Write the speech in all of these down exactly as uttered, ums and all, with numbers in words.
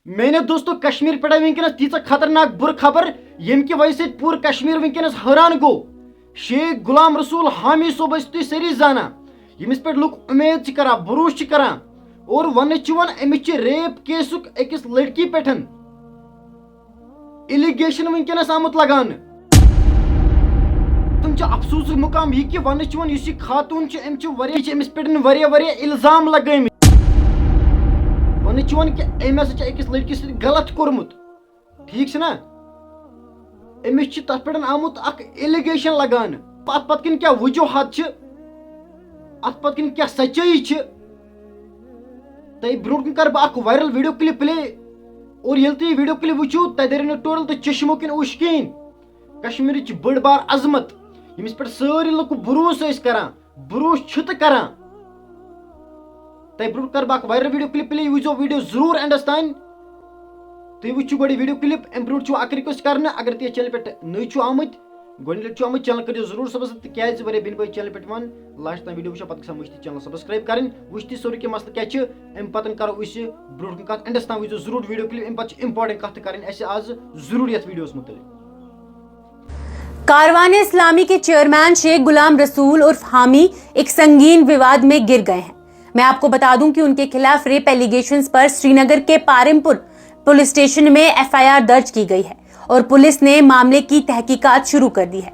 میانیو دوستو، کشمیر پٮ۪ٹھ آیہِ وٕنکیٚنس تیٖژاہ خطرناک بُرٕ خبر، ییٚمہِ کہِ وجہ سۭتۍ پوٗرٕ کشمیر وٕنکیٚنس حٲران گوٚو۔ شیخ غلام رسول حامی صٲب ٲسِو تُہۍ سٲری زانان، ییٚمِس پٮ۪ٹھ لُکھ اُمید چھِ کران، بروسہٕ چھِ کران، اور وننہٕ چھُ یِوان أمِس چھِ ریپ کیسُک أکِس لڑکی پٮ۪ٹھ ایلیگیشن وٕنکیٚنس آمُت لگاونہٕ۔ تِم چھِ افسوسُک مقام یہِ کہِ وننہٕ چھُ یِوان یُس یہِ خاتوٗن چھِ، أمۍ چھِ واریاہ، چھِ أمِس پٮ۪ٹھ واریاہ واریاہ الزام لگٲومٕتۍ۔ وننہٕ چھُ یِوان کہِ أمۍ ہسا چھِ أکِس لڑکی سۭتۍ غلط کوٚرمُت، ٹھیٖک چھُ نا؟ أمِس چھِ تتھ پٮ۪ٹھ آمُت اکھ ایلیگیشن لگاونہٕ۔ اتھ پتہٕ کِنۍ کیٛاہ وجوہات چھِ، اتھ پتہٕ کِنۍ کیٛاہ سچٲیی چھِ، تۄہہِ برونٛٹھ کُن کرٕ بہٕ اکھ وائرل ویڈیو کلپ پلے، اور ییٚلہِ تُہۍ یہِ ویڈیو کلپ وٕچھِو، تۄہہِ دَرِ نہٕ ٹورل تہٕ چشمو کِنۍ اوٚش کِہیٖنۍ۔ کشمیرٕچ چھِ بٔڑ بار عظمت، ییٚمِس پٮ۪ٹھ سٲری لُکھ بروسہٕ ٲسۍ کران، بروسہٕ چھِ تہٕ کران۔ تۄہہِ برونٛٹھ کرٕ بہٕ اکھ وائرل ویڈیو کلپ پلے، یہِ وٕچھزیو ویڈیو ضروٗر اینڈس تام۔ تُہۍ وٕچھِو گۄڈٕ ویڈیو کلپ، امہِ برونٛٹھ چھُو اکھ ریکویسٹ کرنہٕ، اگر تُہۍ یتھ چینلہِ پٮ۪ٹھ نٔوۍ چھِو آمٕتۍ، گۄڈٕنِچ لٹہِ چھُ آمُت، چینل کٔرِو ضروٗر سبسکرایب، تِکیازِ واریاہ بیٚنہِ بٲے چینلہِ پٮ۪ٹھ یِوان لاسٹ تام ویڈیو وٕچھان، پتہٕ گژھان مٔشتٕے چینل سبسکرایب کرٕنۍ۔ وٕچھ تہِ سورُے کینٛہہ مسلہٕ کیٛاہ چھِ، امہِ پتہٕ کرو أسۍ برونٛٹھ کُن کتھ، اینڈس تام وٕچھزیو ضروٗر ویڈیو کلپ، امہِ پتہٕ چھِ امپارٹنٹ کتھ تہِ کرٕنۍ اسہِ آز ضروٗر یتھ ویڈیوس مُتعلق۔ کاروان اسلامی کے چیئرمین شیخ غلام رسول عرف حامی ایک سنگین وواد میں گر گئے ہیں۔ میں آپ کو بتا دوں کہ ان کے خلاف ریپ ایلیگیشنز پر سری نگر کے پارمپور پولیس اسٹیشن میں ایف آئی آر درج کی گئی ہے اور پولیس نے معاملے کی تحقیقات شروع کر دی ہے۔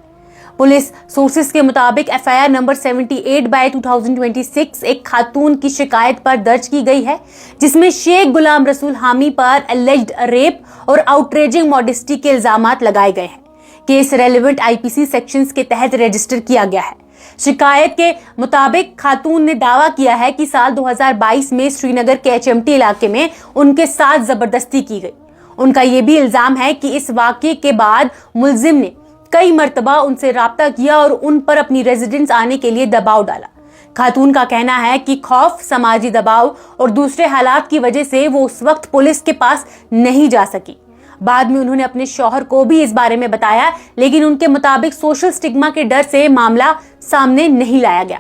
پولیس سورسز کے مطابق F I R number seventy eight by two thousand twenty six ایک خاتون کی شکایت پر درج کی گئی ہے، جس میں شیخ غلام رسول حامی پر الیجڈ ریپ اور آؤٹریجنگ ماڈیسٹی کے الزامات لگائے گئے ہیں۔ Case relevant I P C sections کے تحت رجسٹر کیا گیا ہے۔ شکایت کے مطابق خاتون نے دعویٰ کیا ہے کہ سال دو ہزار بائیس میں سری نگر کے ایچ ایم ٹی علاقے میں ان کے ساتھ زبردستی کی گئی۔ ان کا یہ بھی الزام ہے کہ اس واقعے کے بعد ملزم نے کئی مرتبہ ان سے رابطہ کیا اور ان پر اپنی ریزیڈنس آنے کے لیے دباؤ ڈالا۔ خاتون کا کہنا ہے کہ خوف، سماجی دباؤ اور دوسرے حالات کی وجہ سے وہ اس وقت پولیس کے پاس نہیں جا سکی۔ بعد میں انہوں نے اپنے شوہر کو بھی اس بارے میں بتایا، لیکن ان کے مطابق سوشل سٹگما کے ڈر سے معاملہ سامنے نہیں لایا گیا۔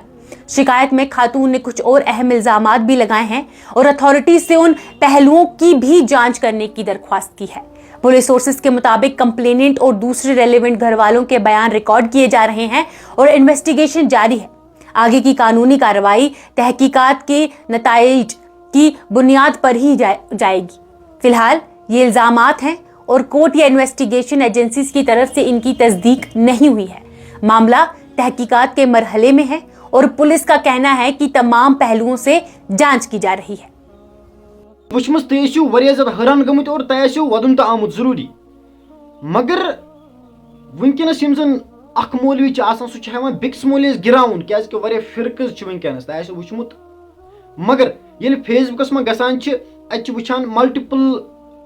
شکایت میں خاتون نے کچھ اور اہم الزامات بھی لگائے ہیں اور اتھارٹیز سے ان پہلوؤں کی بھی جانچ کرنے کی درخواست کی ہے۔ پولیس سورسز کے مطابق کمپلیننٹ اور دوسرے ریلیونٹ گھر والوں کے بیان ریکارڈ کیے جا رہے ہیں اور انویسٹیگیشن جاری ہے۔ آگے کی قانونی کارروائی تحقیقات کے نتائج کی بنیاد پر ہی جائے گی۔ فی الحال یہ الزامات ہیں اور کورٹ یا انویسٹیگیشن ایجنسیز کی طرف سے ان کی تصدیق نہیں ہوئی ہے۔ معاملہ تحقیقات کے مرحلے میں ہے اور پولیس کا کہنا ہے کہ تمام پہلوؤں سے جانچ کی جا رہی ہے۔ وٕچھمٕژ، تُہۍ ٲسِو واریاہ زیادٕ حٲران گٔمٕتۍ اور تۄہہِ آسیو وَدُن تہِ آمُت ضروٗری۔ مگر وٕنکیٚنَس یِم زَن اَکھ مولوی چھِ آسان، سُہ چھُ ہٮ۪وان بیٚکِس مولوِیَس گِراوُن، کیٛازِکہِ واریاہ فرقہٕ چھِ وٕنکیٚنَس، تۄہہِ آسیو وٕچھمُت۔ مگر ییٚلہِ فیس بُکَس منٛز گژھان چھِ، اَتہِ چھِ وٕچھان ملٹیپل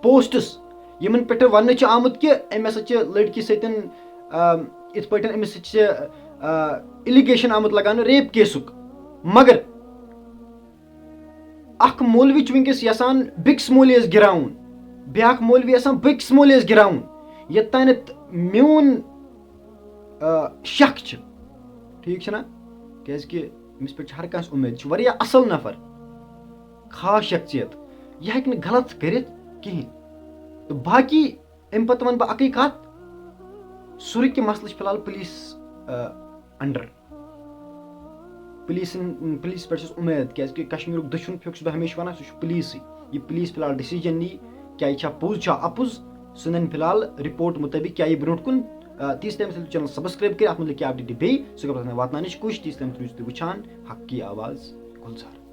پوسٹس، یِمَن پٮ۪ٹھ وَننہٕ چھُ آمُت کہِ أمۍ ہسا چھِ لڑکی سۭتۍ، آ، یِتھ پٲٹھۍ أمِس سۭتۍ چھِ، آ، ایلیگیشن آمُت لگاونہٕ ریپ کیسُک۔ مگر اکھ مولوی چھُ وٕنکیٚس یژھان بیٚکِس مولویَس گِراوُن، بیٛاکھ مولوی یژھان بیٚکِس مولویَس گِراوُن۔ یوٚت تانٮ۪تھ میون، آ، شک چھُ، ٹھیٖک چھُنہ؟ کیٛازِکہِ أمِس پٮ۪ٹھ چھِ ہر کانٛسہِ اُمید، چھُ واریاہ اصل نفر، خاص شخصیت، یہِ ہیٚکہِ نہٕ غلط کٔرِتھ کِہیٖنۍ۔ تہٕ باقی امہِ پتہٕ ونہٕ بہٕ اکٕے کتھ، سورُے کینٛہہ مسلہٕ چھُ فی الحال پُلیٖس، آ، انڈر۔ پُلیٖسن، پُلیٖسس پٮ۪ٹھ چھُس اُمید، کیٛازِکہِ کشمیٖرُک دٔچھُن پھیُک چھُس بہٕ ہمیشہِ ونان، سُہ چھُ پُلیٖسٕے۔ یہِ پُلیٖس فی الحال ڈیسیجن نی، کیٛاہ یہِ چھا پوٚز چھا اپُز، سُہ ننہِ فی الحال رپورٹ مُطٲبِق کیٛاہ یی برونٛٹھ کُن۔ آ، تیٖتِس ٹایمس ہیٚکِو چینل سبسکرایب کٔرِتھ، اتھ مُتعلِق کیٛاہ اپڈیٹ بیٚیہِ، سُہ کرٕ بہٕ تۄہہِ واتناونٕچ کوٗشش۔ تیٖتِس ٹایمس روٗزِو تُہۍ وٕچھان حق کی آواز گُلزار۔